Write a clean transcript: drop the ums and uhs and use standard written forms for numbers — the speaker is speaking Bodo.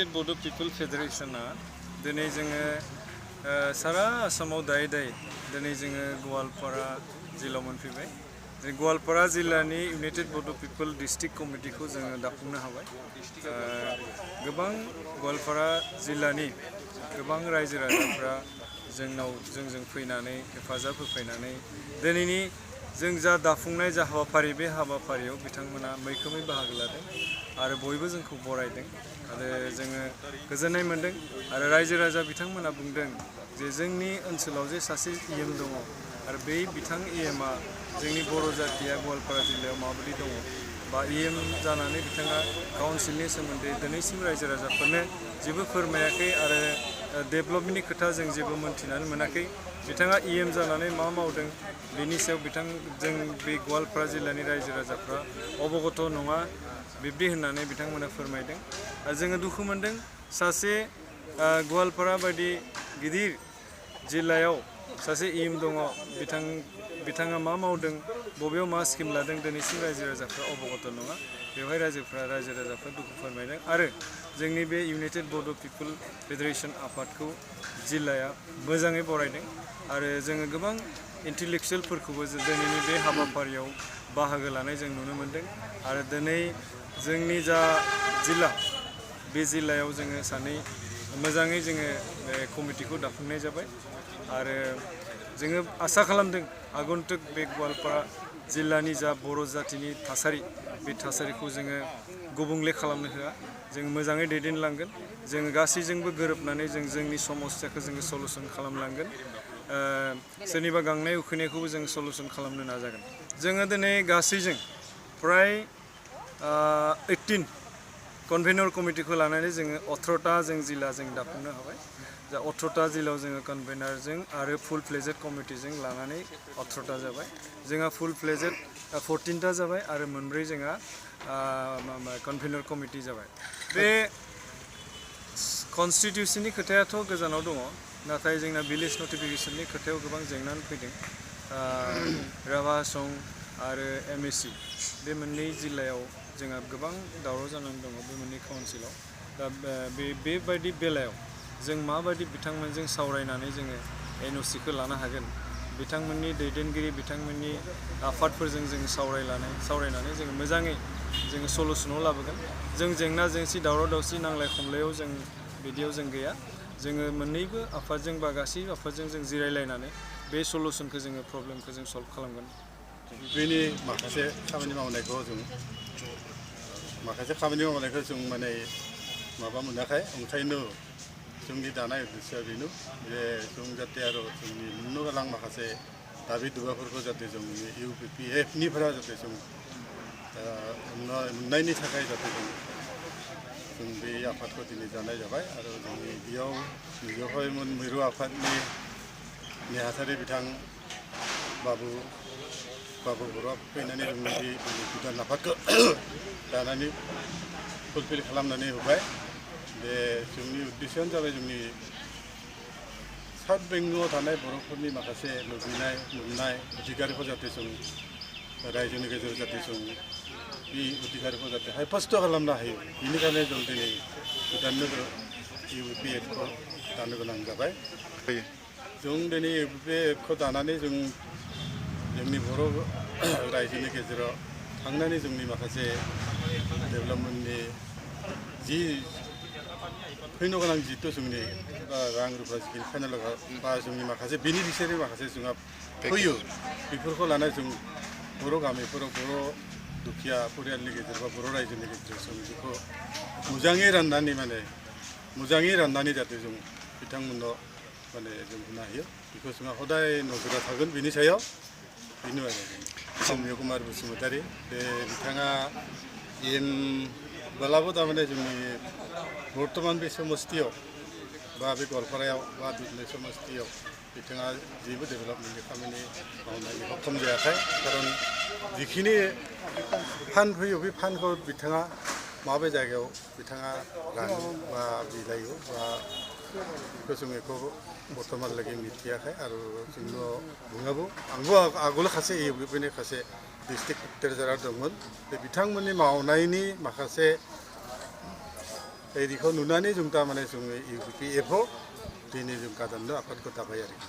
इउनाइटेड बड' पिपल फेडारेशना दिनै जोङो सारा आसामाव दायै दायै दिनै जोङो गवालपारा जिल्लायाव मोनफैबाय। गवालपारा जिल्लानि इउनाइटेड बड' पिपल डिस्ट्रिक्ट कमिटिखौ जोङो दाफुंनो हाबाय। गोबां गवालपारा जिल्लानि गोबां रायजो राजाफ्रा जोंजों फैनानै हेफाजाब होफैनानै दिनैनि जों जा दाफुंनाय जा हाबाफारि बे हाबाफारियाव बिथांमोना मैखोमै बाहागो लादों आरो बयबो जोंखौ बरायदों आरो जोङो गोजोननाय मोनदों आरो रायजो राजा बिथांमोना बुंदों जे जोंनि ओनसोलाव जे सासे इएम दङ आरो बै बिथां इएमआ जोंनि बर' जातिया गवालपारा जिल्लायाव माबायदि दङ बा इएम जानानै बिथाङा काउन्सिलनि सोमोन्दै दिनैसिम रायजो राजाफोरनो जेबो फोरमायाखै आरो डेभेलपमेन्टनि खोथा जों जेबो मोनथिनानै मोनाखै। बिथाङा इएम जानानै मा मावदों बेनि सायाव जों बे गवालपारा जिल्लानि रायजो राजाफ्रा अबगत नङा बिब्दि होननानै बिथांमोना फोरमायदों आरो जोङो दुखु मोनदों सासे गवालपारा बायदि गिदिर जिल्लायाव सासे इएम दङ बिथाङा मा मावदों बबेयाव मा स्किम लादों दिनैसिम रायजो राजाफ्रा अबगत नङा। बेवहाय रायजो राजाफ्रा दुखु फोरमायदों आरो जोंनि बे इउनाइटेड बड' पिपल फेडारेशन आफादखौ जिल्लाया मोजाङै बरायदों आरो जोङो गोबां इन्टेलेक्सुयेलफोरखौबो दिनैनि बे हाबाफारियाव बाहागो लानाय जों नुनो मोनदों आरो दिनै जोंनि जा जिल्ला बे जिल्लायाव जोङो सानै मोजाङै जोङो बे कमिटिखौ दाफुंनाय जाबाय आरो जोङो आसा खालामदों आगन्तुक बे गवालपारा जिल्लानि जा बर' जातिनि थासारि बे थासारिखौ जोङो गुबुंले खालामनो होआ जों मोजाङै दैदेनलांगोन जोङो गासैजोंबो गोरोबनानै जोंनि समस्याखौ जोङो सलुसन खालामलांगोन। सोरनिबा गांनाय उखैनायखौबो जों सलुसन खालामनो नाजागोन। जोङो दिनै गासैजों फ्राय 18 कनभेनर कमिटिखौ लानानै जोङो 18टा जों जिल्ला जों दाफुंनो हाबाय। दा 18टा जिल्लायाव जोङो कनभेनारजों आरो फुल फ्लेजेड कमिटिजों लानानै 18टा जाबाय। जोंहा फुल फ्लेजेड 14टा जाबाय आरो मोनब्रै जोंहा कनभेनर कमिटि जाबाय। बे कनस्टिटिउसननि खोथायाथ' गोजानाव दङ नाथाय जोंना भिलेज नटिफिकेसननि खोथायाव गोबां जेंनानै फैदों। राभा सं आरो एमएसि बे मोननै जिल्लायाव जोंहा गोबां दावराव जानानै दङ बे मोननै काउन्सिलाव। दा बेबायदि बेलायाव जों माबायदि बिथांमोनजों सावरायनानै जोङो एनअसिखौ लानो हागोन बिथांमोननि दैदेनगिरि बिथांमोननि आफादफोरजों जों सावरायनानै जोङो मोजाङै जोङो सलुसनाव लाबोगोन। जों जेंना जेंसि दावराव दावसि नांलाय खमलायाव जों बिदियाव जों गैया। जोङो मोननैबो आफादजों बा गासैबो आफादजों जों जिरायलायनानै बे सलुसनखौ जोङो प्रब्लेमखौ जों सल्भ खालामगोन। बेनि माखासे खामानि मावनायखौ जों माने माबा मोनाखै ओंखायनो जोंनि दानाय उद्देश्यआ बेनो जे जों जाहाथे आरो जोंनि मोननो गोनां माखासे दाबि दुबाफोरखौ जाहाथे जोंनि UBPF-निफ्राय जाहाथे जों मोननायनि थाखाय जाहाथे जों बे आफादखौ दिनै जानाय जाबाय आरो जोंनि बेयावहाय मिरु आफादनि नेहाथारि बिथां बाबु बर'आ फैनानै जोंनि बे गोदान आफादखौ दानानै फुलफिल खालामनानै होबाय। बे जोंनि उद्देश्यआनो जाबाय जोंनि साउथ बेंगलाव थानाय बर'फोरनि माखासे लुबैनाय मोननाय अधिकारखौ जाहाथे जों रायजोनि गेजेराव जाहाथे जों बे अधिकारखौ जाहाथे हायफस्त खालामनो हायो बेनिखायनो जों दिनै गोदान UBPF-खौ दानो गोनां जाबाय। जों दिनै UBPF-खौ दानानै जोंनि बर' रायजोनि गेजेराव थांनानै जोंनि माखासे डेभेलपमेन्टनि जि फैनो गोनां जिहेथु जोंनि रां रुफा जिखिनि फाइनाल बा जोंनि माखासे बेनिफिसियारि माखासे जोंहा फैयो बेफोरखौ लानानै जों बर' गामिफोराव बर' दुखिया परियालनि गेजेराव बा बर' रायजोनि गेजेराव जों बेखौ मोजाङै राननानै जाहाथे जों बिथांमोननो माने जों होनो हायो बेखौ जोंहा हदाय नोजोरा थागोन बेनि सायाव। बेनो आरो सौम्य कुमार बसुमतारी बे बिथाङा बोलाबो थारमाने जोंनि बर्तमान बे समस्तियाव बा बे गवालपारायाव बा दुधनৈ समस्तियाव बिथाङा जेबो डेभेलपमेन्टनि खामानि मावनायनि सक्षम जायाखै। खारन जिखिनि फान्ड फैयो बे फान्डखौ बिथाङा माबे जायगायाव बिथाङा रानो बा बिलायो बा बेखौ जों बेखौ बर्थमानलागै मिथियाखै आरो जोंनो बुङाबो आंबो आगोल सासे UBPनि सासे डिस्ट्रिक्ट ट्रेजारार दंमोन। बे बिथांमोननि मावनायनि माखासे बेखौ नुनानै जों थारमाने जोङो UBPF दिनै जों गादाननो आफादखौ दाबाय आरोखि